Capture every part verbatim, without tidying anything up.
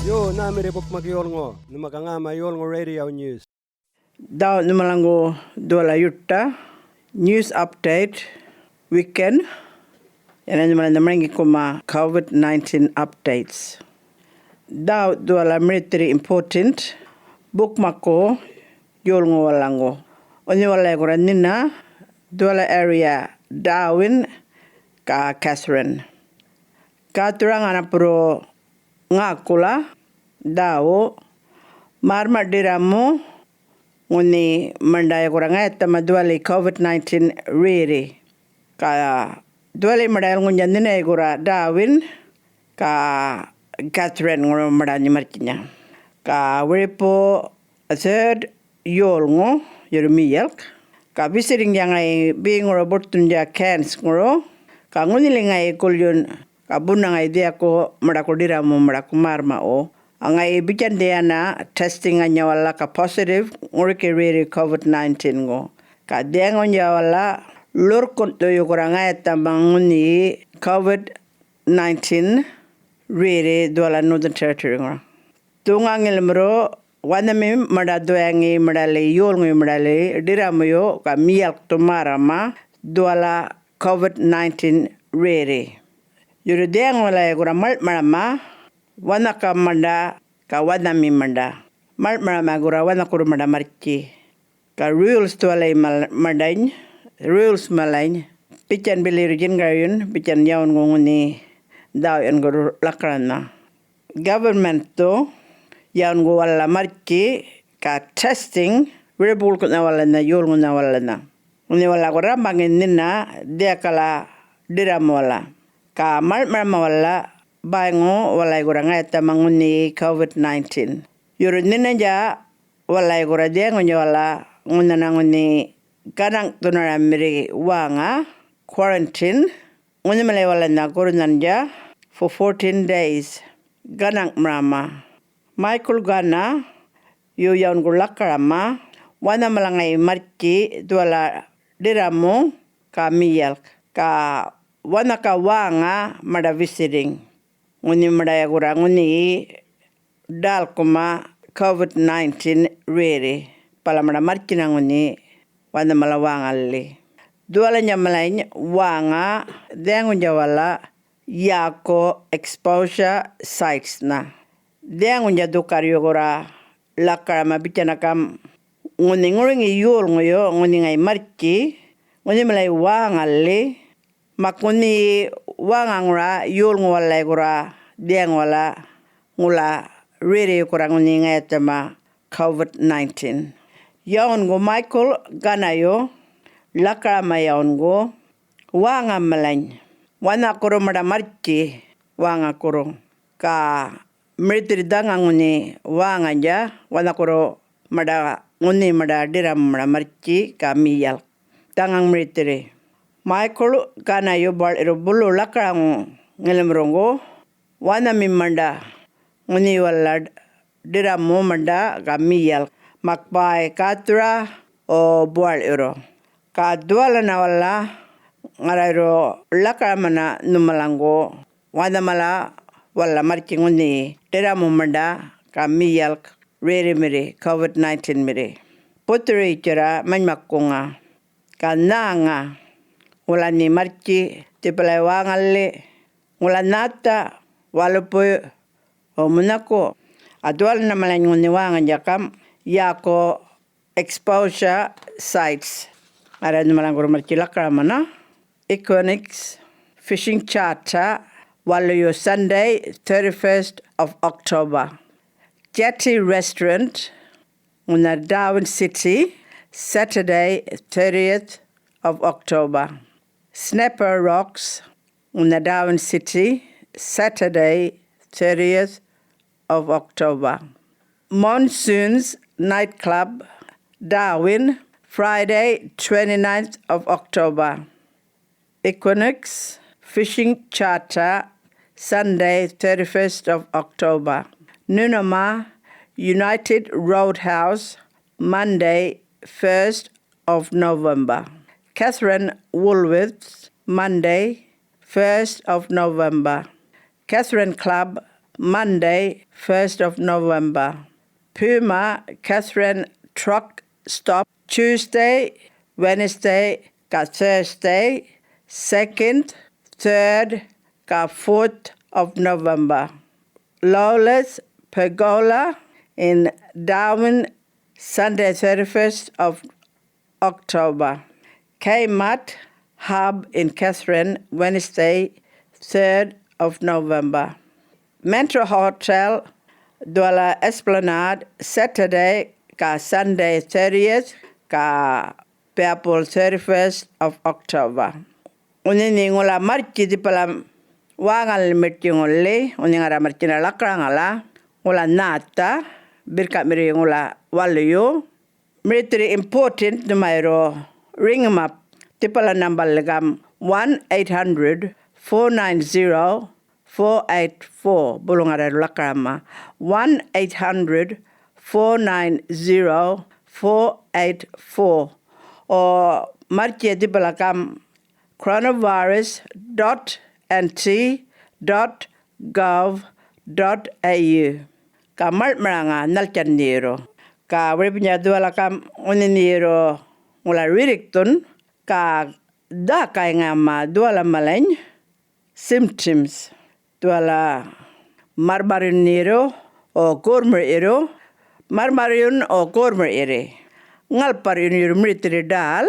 Yo, nhämirri bukmak yolŋu, nhuma ga ŋäma yolŋu radio news. Dhaw nhumalaŋgu dhuwala yuṯa, news update, weekend. Yana nhumala marŋgikuma covid nineteen updates. Dhaw dhuwala mirithirri important bukmakku yolŋu walaŋgu. Ŋunhi walay gurra nhina dhuwala area Darwin ga Katherine. Gathura ŋanapurru ŋäkula dhawu märrmaꞌ ḏirramu ŋunhi maṉḏa gurra ŋayathama dhuwali covid nineteen rerri. Ga dhuwali maṉḏa yalŋuynydja nhinay gurra Darwin ga Katherine ŋuru maṉḏa nyi marrtjinya. Ga wiripu third yolŋu yurru miyalk. Ga bisirriŋdja ŋayi beŋuru buṯthundja Cairns ŋuru. Ga ŋunhili ŋayi gulyun ga bunna ŋayi dhiyaku maṉḏaku ḏirramu maṉḏaku märrmaꞌwu. Ga ŋayi bitjan dhiyana testing ŋanya wala ga positive ŋuriki rerri covid nineteen ŋu. Ga dhiyaŋuynydja wala ḻurrkunꞌthuyu gurra ŋayathama ŋunhi covid nineteen rerri dhuwala Northern Territory ŋuru. Dhuŋa ŋilimirru wanhami maṉḏa dhuwayaŋi maṉḏali yolŋuy maṉḏali ḏirramuyu ga miyalkthu märrama dhuwala covid nineteen rerri. Yurru dhiyaŋu walay gurra maḻŋꞌmaramma wanhakam maṉḏa ga wanhami maṉḏa. Maḻŋꞌmaramma gurra wanhakurru maṉḏa marrtji. Ga rules dhuwalay mal-, maṉḏany, rules malany, bitjan bili yurru djingaryun, bitjan yawungu ŋunhi dhäwuyankurru lakaranha. Government-thu yawungu wala marrtji ga testing wiripuwurlknha walanha, yolŋunha walanha. Ŋunhi wala gurra rrambaŋin nhina dhiyakala ḏirramu wala. Ga maḻŋꞌmaramma wala bäyŋu walay gurra ŋayathama ŋunhi covid nineteen. Yurru nhinanydja walay gurra dhiyaŋuynydja wala ŋunhana ŋunhi ganaŋꞌthunaramirri wäŋa, quarantine, ŋunhimalay walanha gurrnhannydja for fourteen days, ganaŋꞌmaramma. Michael Gana yu yawungu lakaramma, wanhamala ŋayi marrtji dhuwala ḏirramu ga miyalk, ga wanhaka wäŋa maṉḏa bisirriŋ. Ŋunhi maṉḏaya gurra ŋunhi ḏälkuma covid nineteen rerri, bala maṉḏa marrtjina ŋunhi wanhamala wäŋalli. Dhuwalanya malany wäŋa dhiyaŋuynydja wala yäku exposure sites-nha. Dhiyaŋuynydja dhukarryu gurra lakaramma bitjana gam, ŋunhi ŋuriŋi yolŋuyu ŋunhi ŋayi marrtji, ŋunhi malay wäŋalli, mak ŋunhi wäŋa ŋura yolŋu walay gurra dhiyaŋu wala ŋula rerriyu gurra ŋunhi ŋayathama covid nineteen. Yawungu Michael Ganayu lakaramma yawungu wäŋa malany, wanhakurru maṉḏa marrtji wäŋakurru, ga mirithirr dhaŋa ŋunhi wäŋandja wanhakurru maṉḏa ŋunhi maṉḏa ḏirramu maṉḏa marrtji ga miyalk, dhaŋaŋ mirithirri. Michael Ganayu baḻirru bulu lakaraŋu ŋilimirruŋgu wanhami maṉḏa ŋunhi wala ḏirramu maṉḏa ga miyalk, mak bäy gathura o buwaḻ'yurru. Ga dhuwalana wala ŋarrayurru lakaramana nhumalaŋgu wanhamala wala marrtji ŋunhi ḏirramu maṉḏa ga miyalk rerrimirri, covid nineteen-mirri. Buthuriyitjarra manymakkuŋa. Ga nhäŋa, ŋula nhi marrtji dhipalay wäŋalli, ŋula nhätha, walupuy, o munhaku, ga dhuwalana malany ŋunhi wäŋandja gam yäku exposure sites. Ŋarra nhumalaŋgurru marrtji lakaramana. Equinix Fishing Charter waluyu Sunday thirty-first of October. Jetty Restaurant ŋunha Darwin City, Saturday thirtieth of October. Snapper Rocks ŋunha Darwin City, Saturday thirtieth of October. Monsoons Nightclub, Darwin, Friday twenty-ninth of October. Equinix Fishing Charter, Sunday thirty-first of October. Nunoma United Roadhouse, Monday first of November. Katherine Woolworths, Monday first of November. Katherine Club, Monday, first of November. Pima Catherine Truck Stop Tuesday, Wednesday, ka Thursday, second, third, ka fourth of November. Lawless Pergola in Darwin, Sunday, thirty-first of October. Kmart Hub in Catherine, Wednesday, third of November. Metro Hotel, Douala Esplanade, Saturday, ka Sunday, thirtieth, ka biyapul thirty-first of October. Ŋunhi nhe ŋula marrtji dhipala wäŋalil mirrtji ŋuli, ŋunhi ŋarra marrtjina lakaraŋala, ŋula nhätha, birrka'mirri ŋula waluyu. Mirithirri important nhuma yurru riŋimap dhipala nambalil gam, one eight hundred, four nine zero, four eight four, bulu ŋarra yurru lakarama, one eight hundred, four nine zero, four eight four. O marrtjiya dhipala gam, coronavirus dot N T dot gov dot A U. Ga maḻŋ'maraŋa nhaltjan nhe yurru. Ga wiripuynydja dhuwala gam ŋunhi nhe yurru ŋula rirrikthun, ga dhäkayŋama dhuwala malany symptoms. Dhuwala marrmarryun nhe yurru, o gorrmir'yirru, marrmarryun o gorrmir'yirri. Ŋalparryun yurru mirithirri ḏäl,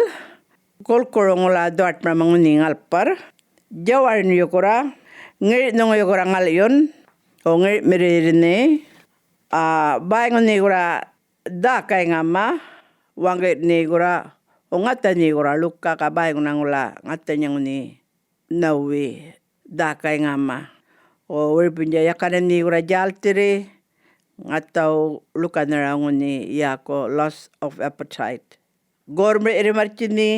gulkuru ŋula dhuwatmarama ŋunhi ŋalparr, djawaryun yukura, ŋir'nhuŋu yukura ŋal'yun, o ŋir'mirrirri nhe, a, bäy ŋunhi gurra dhäkayŋama, waŋgit nhe gurra, o ŋatha nhe gurra ḻuka, ga bäy ŋunha ŋula ŋathanya ŋunhi nhawuy dhäkayŋama. O wiripuynydja yakana nhe gurra djälthirri, ŋathaw ḻukanharaw ŋunhi yäku loss of appetite. Gorrmir'yirri marrtji nhe,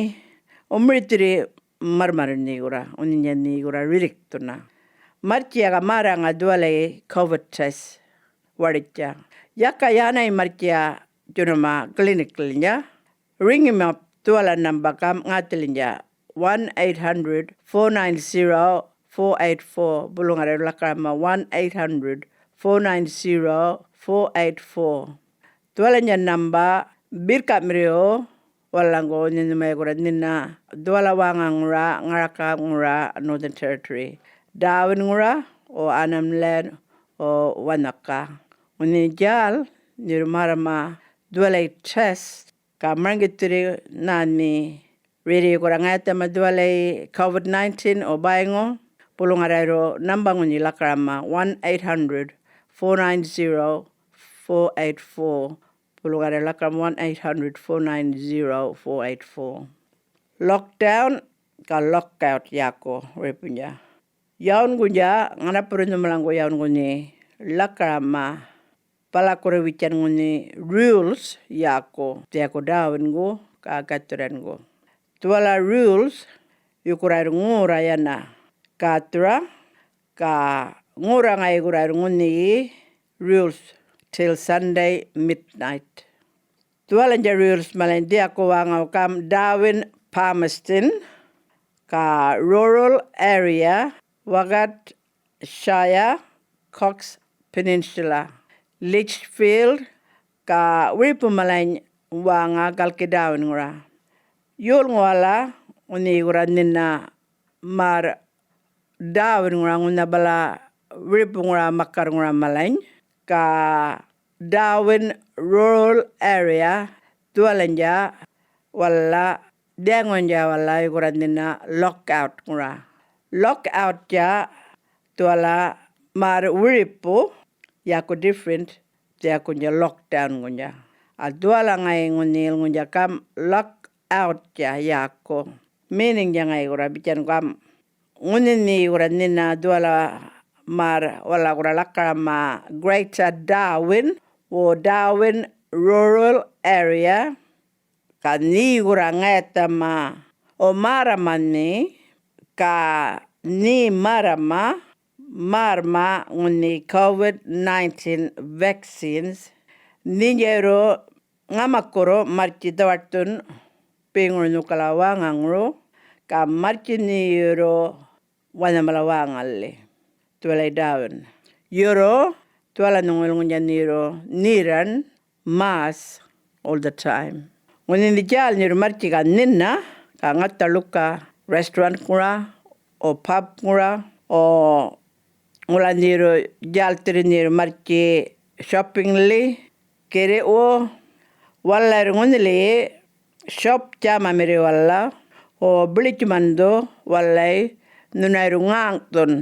o mirithirri marrmarryun nhe gurra, ŋunhinydja nhe gurra rirrikthuna. Marrtjiya ga märraŋa dhuwalayi covid test waritja. Yaka yänay marrtjiya djunuma clinicalnydja, riŋimap dhuwala namba gam ŋäthilnydja, one eight hundred, four nine zero, four eight four, bulu ŋarra yurru lakarama, one eight hundred, four nine zero, four eight four. Dhuwalanya namba birrka'mirriw walalaŋgu ŋunhi nhumay gurra nhina dhuwala wäŋaŋura, ŋarakaŋura, Northern Territory, Darwin-ŋura, o Arnhem Land, o Wanaka. Ŋunhi djäl nhe yurru märrama dhuwalay test, ga marŋgithirri nhänhi rerri gurra ŋayathama dhuwalay covid nineteen o bäyŋu, bulu ŋarra yurru namba ŋunhi lakarama, one eight hundred, four nine zero, four eight four, bulu ŋarra lakaram one eight hundred, four nine zero, four eight four. Lockdown ga lockout yäku wiripuynydja. Yawunguny'tja ŋanapurru nhumalaŋgu yawungu nhe lakarama, balakurru bitjan ŋunhi rules yäku, dhiyaku Darwin-gu ga Catherine-gu. Dhuwala rules yukurrayirr ŋorra yana gäthura, ga ŋorra ŋayi gurrayirr ŋunhiyi rules till Sunday midnight. Dhuwalanya rules malany dhiyaku wäŋaw gam Darwin, Palmerston, ga rural area, Waggatshire, Cox Peninsula, Lichfield, ga wiripu malany wäŋa galki Darwin-ŋura. Yolŋuwala ŋunhi gurra nhina märr Darwin-ŋura ŋunha bala wiripuŋura makarrŋura malany, ga Darwin rural area dhuwalanya wala dhiyaŋuwuynydja wala yugurra nhina lockout-ŋura. Lockout-tja dhuwala märr wiripu yäku different, dhiyakuny'tja lockdown-ŋuny'tja. A dhuwala ŋayi ŋunhi yolŋuny'tja gam lockout-tja yäku. Meaning-dja ŋayi gurra bitjan gam, ŋunhi nhe gurra nhina dhuwala märr wala gurra lakarama Greater Darwin, wo Darwin rural area, ga nhe gurra ŋayathama, o märrama nhe, ga nhe märrama, märrma ŋunhi covid nineteen vaccines, nhin'tja yurru ŋamakurru marrtji dhawaṯthun beŋur nhukala wäŋaŋuru, ga marrtji nhe yurru wanhamala wäŋali, dhuwalay Darwin. yurru, dhuwala nhuŋu yulŋuynydja nhe yurru nhiran mask all the time. Ŋunhi nhe djäl nhe yurru marrtji ga nhina, ga ŋatha ḻuka restaurant-ŋura, o pub-ŋura, o ŋula nhe yurru djälthirri nhe yurru marrtji shopping-li, girriꞌwu, walayirr ŋunhiliyi shop djämamirri wala, o biḻitjuman dhu walay nhuna yurru ŋäŋꞌthun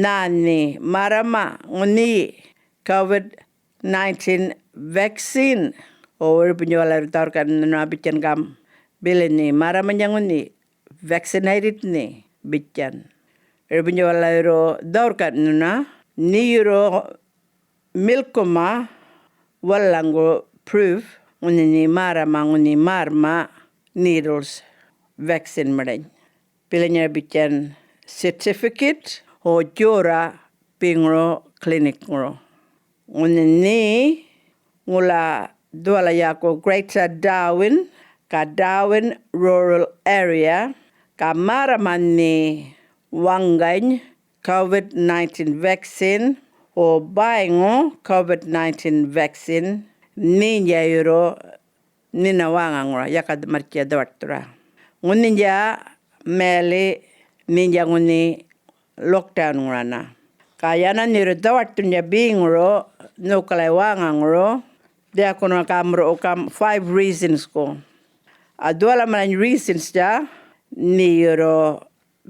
nhäni märrama ŋunhiyi Covid nineteen vaccine. O wiripuynydja wala yurru dhä-warrkaꞌ nhuna bitjan gam, bili nhe märramandja ŋunhi vaccinated nhe bitjan. Wiripuynydja wala yurru dhä-warrkaꞌ nhuna nhe yurru milkuma walalaŋgu proof ŋunhi nhe märrama ŋunhi märrma needles vaccine maṉḏany. Bilanyara bitjan certificate o djorra beŋuru clinic-ŋuru. Ŋunhi nhe ŋula dhuwala yäku Greater Darwin, ga Darwin Rural Area, ga märrama nhe waŋgany Covid nineteen vaccine, o bäyŋu Covid nineteen vaccine, nhenydja yurru nhina wäŋaŋura yaka marrtjiya dhawaṯthurra. Ŋunhinydja mayali nhenydja ŋunhi lockdown-ŋurana. Ga yana nhe yurru dhawaṯthundja beŋuru nhukalay wäŋaŋuru, dhiyakuna gämurru gam five reasons-ku. A dhuwala malany reasons-dja nhe yurru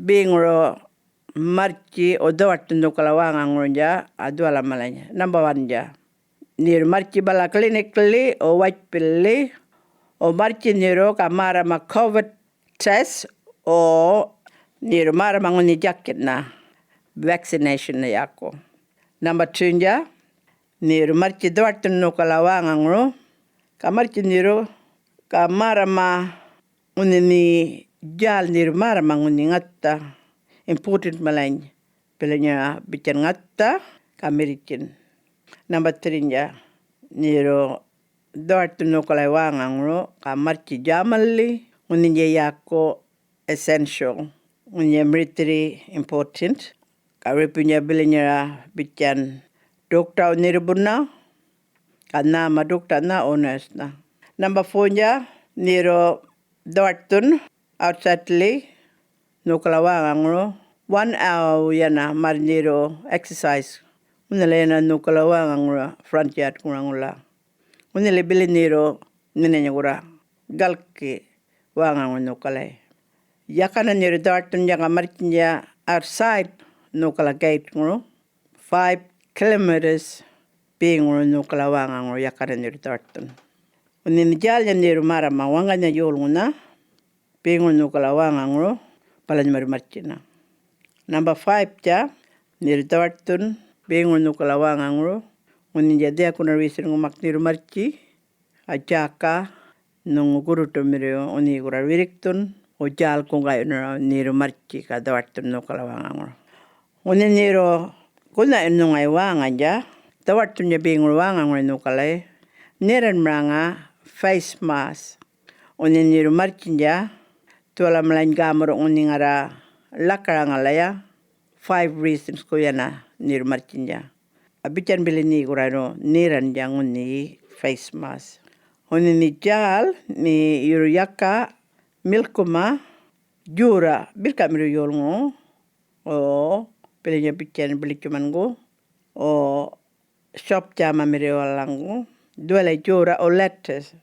beŋuru marrtji o dhawaṯthun nhukala wäŋaŋuruynydja, a dhuwala malany. Number one-dja, nhe yurru marrtji bala clinic-li o wajpilli, o marrtji nhe yurru ga märrama Covid test, o nhe yurru märrama ŋunhi djakitna, vaccination-na yäku. Number two-ndja, nhe yurru marrtji dhawaṯthun nhukala wäŋaŋuru, ga marrtji nhe yurru ga märrama ŋunhi nhe djäl nhe yurru märrama ŋunhi ŋatha, important malany, bilanyara bitjan ŋatha ga mirritjin. Number three-ndja, nhe yurru dhawaṯthun nhukalay wäŋaŋuru ga marrtji djämali, ŋunhinydja yäku essential, ŋunhinydja mirithirri important, ga wiripuynydja bilanyara bitjan ḏuktaw nhirrburrna, ga nhäma ḏuktanha o nurse-nha. Number four-ndja, nhe yurru dhawaṯthun outside-li nhukala wäŋaŋuru, one hour yana marr nhe yurru exercise, ŋunhila yana nhukala wäŋaŋuru front yard-ŋura ŋula. Ŋunhili bili nhe yurru nhinany gurra galki wäŋaŋur nhukalay. Yakana nhe yurru dhawaṯthundja ga marrtjindja outside nhukala gate-ŋuru, five kilometres beŋuru nhukala wäŋaŋuru yakana nhe yurru dhawaṯthun. Ŋunhi nhe djälnha nhe yurru märrama waŋganynha yolŋunha beŋuru nhukala wäŋaŋuru, balany marr marrtjina. Number five-dja, nhe yurru dhawaṯthun beŋuru nhukala wäŋaŋuru, ŋunhinydja dhiyakuna reason-ŋu mak nhe yurru marrtji, a djäka nhuŋu gurruṯumirriw ŋunhi gurra rirrikthun, o djäl guŋgayunaraw nhe yurru marrtji ga dhawaṯthun nhukala wäŋaŋuru. Ŋunhi nhe yurru gunha'yun nhuŋay wäŋanydja dhawaṯthundja beŋuru wäŋaŋuruy nhukalay, nherranmaraŋa face mask. Ŋunhi nhe yurru marrtjindja, dhuwala malany gämurru ŋunhi ŋarra lakaraŋalaya, five reasons-ku yana nhe yurru marrtjindja. A bitjan bili nhe gurra yurru nherrandja ŋunhi face mask. Ŋunhi nhe djäl nhe yurru yaka milkuma djorra bilka'mirriw yolŋu, o bilanya bitjan biḻitjumangu, o shop djämamirriw walalaŋgu, dhuwalay djorra o lettuce.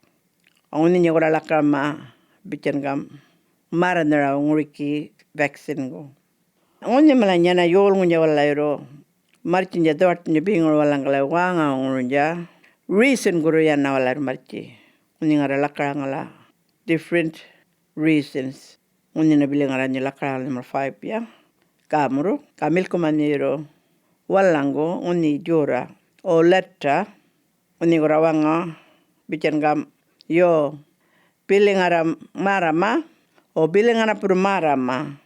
Ŋunhi nhe gurra lakarama bitjan gam märranharaw ŋuriki vaccine-gu. Ŋunhi malany yana yolŋuynydja wala yurru marrtjindja dhawaṯthundja beŋuru walalaŋgalay wäŋaŋuruynydja, reason-gurru yana wala yurru marrtji. Ŋunhi ŋarra lakaraŋala different reasons. Ŋunhina bili ŋarra nhe lakaraŋala number five-ya. Gämurru, ga milkuma nhe yurru walalaŋgu ŋunhi djorra, o letter, ŋunhi gurra waŋa bitjan gam, yo, bili ŋarra märrama, o bili ŋanapurru märrama,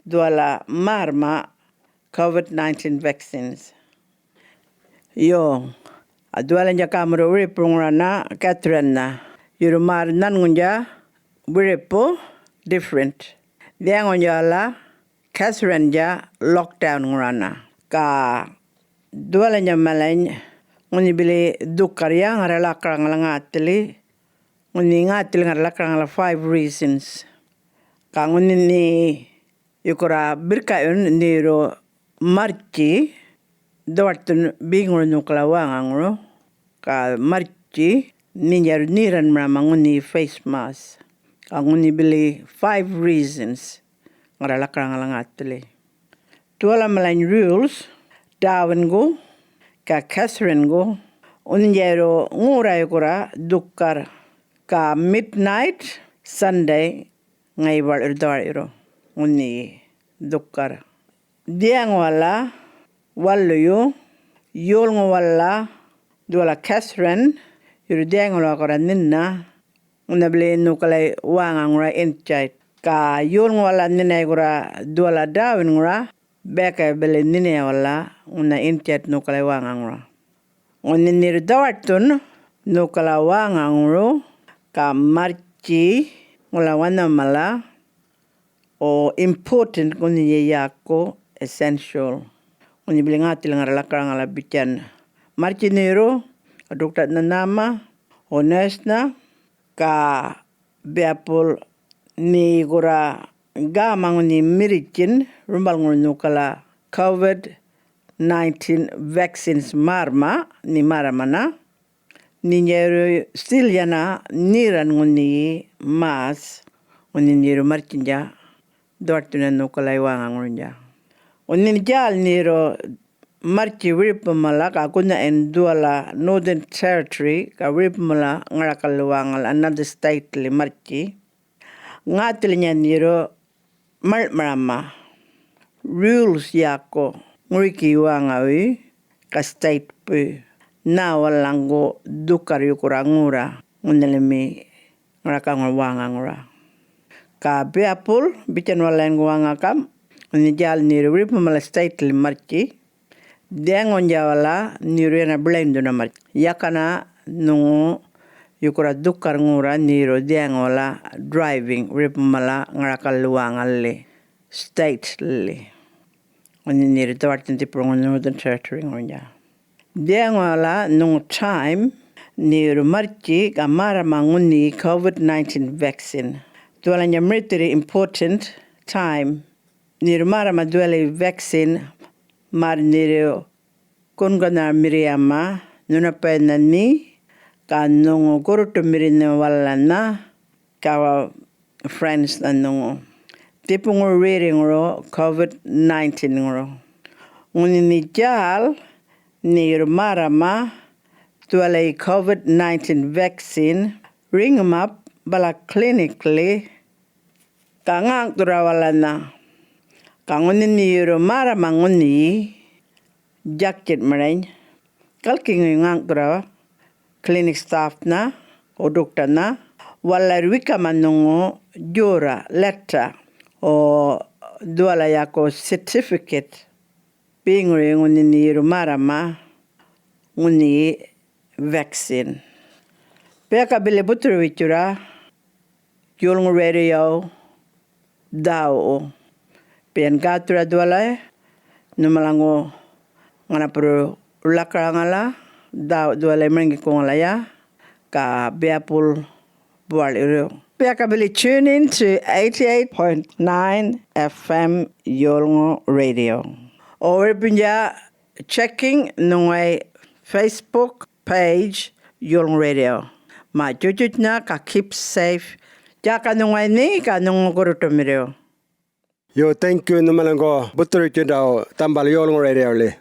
dhuwala märrma Covid nineteen vaccines. Yo, a dhuwalanya gämurru wiripurr ŋurrana Catherine-nha, yurru märr nhanŋuynydja wiripu different. Dhiyaŋuynydja wala Catherine-dja lockdown ŋurrana. Ga dhuwalanya malany ŋunhi bili dhukar yäŋarra lakaraŋala ŋäthili, ŋunhi ŋäthili ŋarra lakaraŋala five reasons. Ga ŋunhi nhe yukurra birrka'yun nhe yurru marrtji dhawaṯthun beŋuru nhukala wäŋaŋuru, ga marrtji nhe yurru nhirranmarama ŋunhi face mask, ga ŋunhi bili five reasons ŋarra lakaraŋala ŋäthili. Dhuwala malany rules, Darwin-gu ga Catherine-gu, ŋunhi yurru ŋurra yukurra dhukar, ga midnight Sunday ŋayi baḻ'yurr dhawar'yurru ŋunhi dhukar. Dhiyaŋuwala waluyu, yolŋuwala dhuwala Catherine yurru dhiyaŋuwala gurra nhinna, ŋunha bili nhukala wäŋaŋura injtjayt. Ga yolŋuwala nhinay gurra dhuwala Darwin-ŋura, biyakay bili nhinaya wala ŋunha injtjayt nhukala wäŋaŋura. Ŋunhi nhe yurru dhawaṯthun nhukala wäŋaŋuru, ga marrtji ŋula wanhamala, o important ŋunhi yäku essential. Ŋunhi bili ŋäthili ŋarra lakaraŋala bitjan, marrtji nhe yurru, o ḏuktaꞌnha nhäma, o nurse-nha, ga biyapul nhe gurra gäma ŋunhi mirritjin rumbal ŋuru nhukala covid nineteen vaccines märrma, nhe märramana. Nhe yurru still yana nhirran ŋunhi mask, ŋunhi nhe yurru marrtjinydja dhawaṯthuna nhukala wäŋaŋuruynydja. Ŋunhi djäl nhe yurru marrtji wiripmala ga gunhaꞌyun dhuwala Northern Territory ga wiripmala ŋarakal wäŋala another state-li marrtji. Ŋäthilinya nhe yurru maḻŋ'marama, rules yäku ŋuriki wäŋawi ga state-puy, nhä walalaŋgu dhukar yukurra ŋurra ŋunhilimi ŋarakaŋur wäŋaŋura. Ga biyapul bitjan walalaŋgu wäŋa gamꞌ, ŋunhi djäl nhe yurru wiripmala state-li marrtji, dhiyaŋuwuynydja wala nhe yurru yana biḻaynydhuna marrtji. Yakana nhuŋu yukurra dhukar ŋurra nhe yurru dhiyaŋuwala driving wiripmala ŋarakal wäŋalli, state-li. Ŋunhi nhe yurru dhawaṯthun dhipurrŋur Northern Territory-ŋurrnydja. Dhiyaŋuwala nhuŋu time nhe yurru marrtji ga märrama ŋunhi covid nineteen vaccine. Dhuwalanya mirithirri important time nhe yurru märrama dhuwali vaccine, märr nhe yurru gunganharamirriyama nhunapayinha nhe, ga nhuŋu gurruṯumirrinha walalana, ga friends-nha nhuŋu, dhipuŋur rerriŋuru covid nineteen-ŋuru. Ŋunhi nhe djäl nhe yurru märrama dhuwalayi covid nineteen vaccine, riŋmap bala clinic-li, ga ŋäŋ'thurra walanha. Ga ŋunhi nhe yurru märrama ŋunhiyi, djaktjinmarayn, galkiŋuy ŋäŋ'thurra clinic staff-nha, o ḏuktanha, walayurr wekama nhuŋu djorra, letter, o dhuwala yäku certificate, beŋuryuy ŋunhi nhe yurru märrama ŋunhiyi vaccine. Biyaka bili buthurwitjurra, Yolŋu Radio dhäw'wu. Biyan gäthurra dhuwalay, nhumalaŋgu ŋanapurru lakaraŋala, dhäw dhuwalay marŋgikuŋalaya, ga biyapul buwaḻirru. Biyaka bili tune in to eighty-eight point nine F M Yolŋu Radio. O wiripuynydja checking nhuŋuway Facebook page Yolŋu Radio. Mä jutjutjnha ga keep safe. Djäka nhuŋuway nhe ga nhuŋu gurruṯumirriw. Yo, thank you nhumalaŋgu buthurutjindaw dhambal Yolŋu Radio-li.